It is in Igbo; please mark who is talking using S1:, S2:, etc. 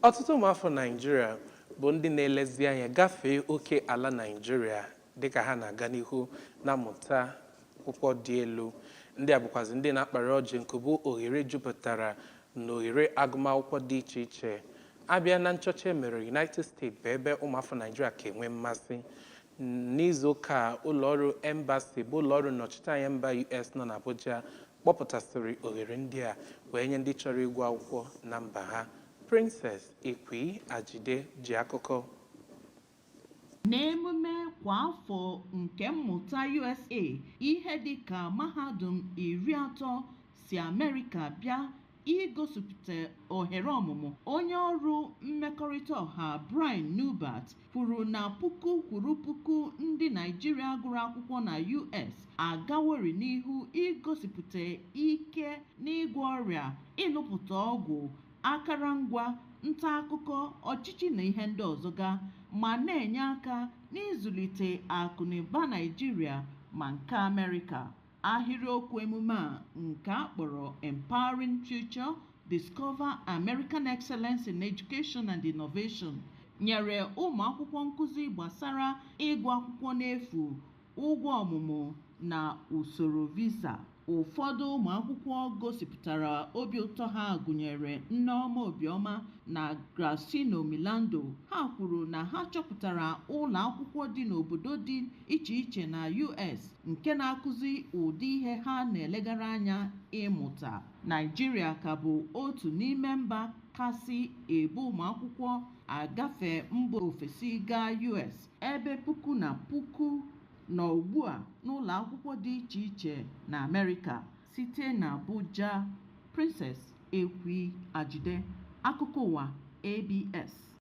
S1: Ọtụtụ ụmụafọ Naịjirịa bụ ndị na-elezi anya gafee oke ala Naịjirịa dịka ha na-aga n'ihu na-amụta akwụkwọ dị elu. Ndị a bụkwazị ndị na-akpara ọjị nke bụ ohere jupụtara n'ohere agụmakwụkwọ dị iche iche. A bịa na nchọcha e mere, United States bụ ebe ụmụafọ Naịjirịa ka enwe mmasị. N'izu ụka a, ụlọọrụ embassy bụ ụlọọrụ nnọchiteanya mba US nọ n'Abuja kpọpụtasịrị ohere ndị a wee nye ndị chọrọ ịgụ akwụkwọ na mba ha. Princess Ekwi Ajide ji akụkọ.
S2: N'emume kwa afọ nke mmụta USA, ihe dị ka mahadum 30 si Amerịka bịa igosipụta ohere ọmụmụ, onye ọrụ mmekọrịta ọha Brian Neubert kwuru na puku kwuru puku ndị Naịjirịa gụrụ akwụkwọ na US agaworị n'ihu igosipụta ike n'ịgwọ ọrịa, ịlụpụta ọgwụ, akụrụngwa, nta akụkọ, ọchịchị na ihe ndị ọzọ ga, ma na-enye aka n'ịzụlite akụnụba Naịjirịa ma nke Amerịka. Ahịrịokwu emume a nke a kpọrọ "Empowering Future: Discover American Excellence in Education and Innovation" nyere ụmụ akwụkwọ nkụzi gbasara ịgụ akwụkwọ n'efu, ụgwọ ọmụmụ na usoro visa. Ụfọdụ ụmụ akwụkwọ gosipụtara obi ụtọ ha gụnyere Nneoma Obioma na Gracino Milando. Ha kwuru na ha chọpụtara ụlọ akwụkwọ dị n'obodo dị iche iche na US nke na-akụzi ụdị ihe ha na-elegara anya ịmụta. Naịjirịa ka bụ otu n'ime mba kasị ebu ụmụ akwụkwọ agafe mba ofesi gaa US, ebe puku na puku nọ ugbu a n'ụlọ akwụkwọ dị iche iche na Amerịka. Site n'Abuja, Princess Ekwi Ajide, akụkọ ụwa ABS.